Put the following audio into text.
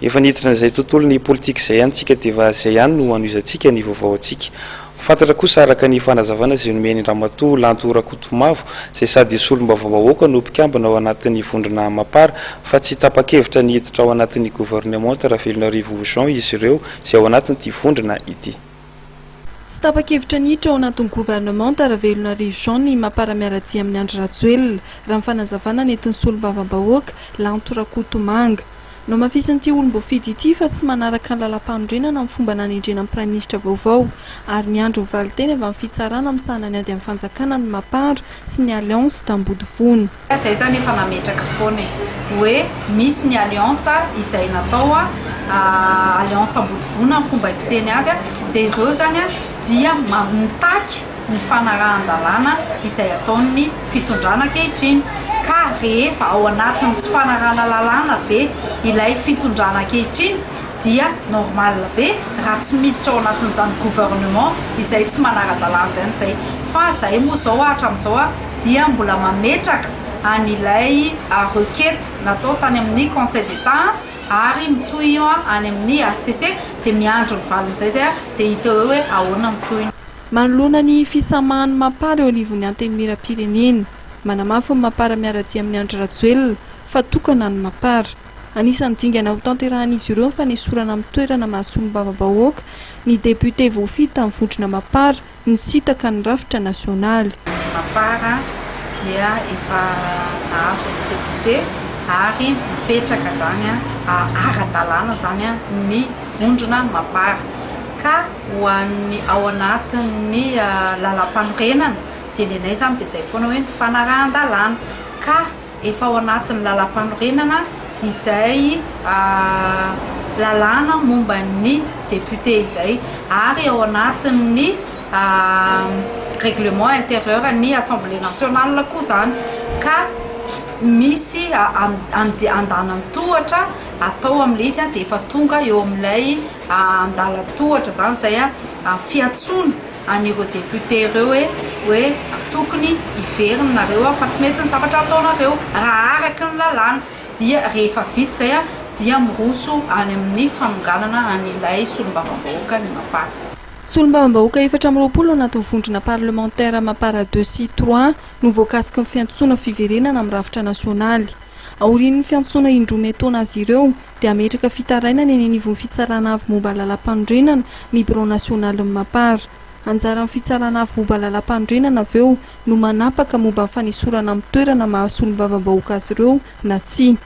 Efa niditra an'izay tontolon'ny politika izay ihany tsika dia efa izay ihany no hanohizantsika ny vaovaontsika. Fantatra kosa araka ny fanazavana izay nomen'i Ramatoa Lanto Rakotomavo izay sady solombavambahoaka no mpikambana ao anatin'ny vondrona Mapar fa tsy tapa-kevitra ny hiditra ao anatin'ny governemanta Ravelonarivo Jean izy ireo izay ao anatin'ity vondrona ity. Tsy tapa-kevitra ny hiditra ao anatin'ny governemanta Ravelonarivo Jean ny Mapar miara-dia amin'i Andry Rajoelina, raha ny fanazavana nentin'ny solombavambahoaka, Lanto Rakotomanga. Nohamafisin'ity olom-boafidy ity fa tsy manaraka ny lalàmpanorenana amin'ny fomba nanendrena ny praiminisitra vaovao ary miandry ny valinteny avy amin'ny fitsarana misahana ny ady amin'ny fanjakana ny Mapar sy ny Alliance d'Ambodivona. Zay zany efa nametraka foana e, hoe misy ny alliance izay natao alliance Ambodivona ny fomba fiteny azy dia ireo zany dia mitaky ny fanarahan-dalàna izay ataon'ny fitondrana ankehitriny ka rehefa ao anatin'ny tsy fanarahana lalàna ve ilay fitondrana ankehitriny dia normal be raha tsy miditra ao anatin'izany gouvernement izay tsy manara-dalàna izany izay. Fa zahay moa izao hatramin'izao dia mbola mametraka an'ilay requête natao tany amin'ny conseil d'Etat ary mitohy io any amin'ny HCC dia miandry ny valin'izay izay dia hita eo hoe ahoana ny tohiny. Manoloana ny fisamahan'ny Mapar eo anivon'ny Antenimierampirenena, manamafy ny Mapar miara-dia amin'i Andry Rajoelina fa tokana ny Mapar. Anisan'ny dingana hotanterahan'izy ireo ny fanesorana amin'ny toerana maha solombavambahoaka ny depiote voafidy tamin'ny vondrona Mapar nisintaka ny rafitra nasionaly. Ny Mapar dia efa nahazo ny CPC ary mipetraka izany ara-dalàna izany ny vondrona Mapar ka ho an'ny ao anatin'ny lalampanorenana dia ny anay izany dia izay foana hoe ny fanarahan-dalàna ka efa ao anatin'ny lalampanorenana izay lalàna momba ny député izay ary ao anatin'ny règlement intérieur ny assemblée nationale koa izany ka misy andalan-tohatra atao amin'ilay izy dia efa tonga eo amin'ilay andalan-tohatra izany izay fiantsoana an'ireo député ireo hoe hoe tokony hiverina nareo fa tsy mety ny zavatra ataonareo raha araka ny lalàna dia rehefa vita izay dia miroso any amin'ny fanonganana an'ilay solombavambahoaka ny Mapar. Solombavambahoaka 24 ao anatin'ny vondrona parlemantera Mapar deux sy trois no voakasiky ny fiantsoana fiverenana amin'ny rafitra nasionaly. Aorian'ny fiantsoana indroa miantaona azy ireo dia hametraka fitarainana eny anivon'ny Fitsarana Avo momba ny Lalàmpanorenana ny Birao Nasionalin'ny Mapar. Anjaran'ny Fitsarana Avo momba ny Lalàmpanorenana avy eo no manapaka momba ny fanesorana amin'ny toerana maha solombavambahoaka azy ireo na tsia.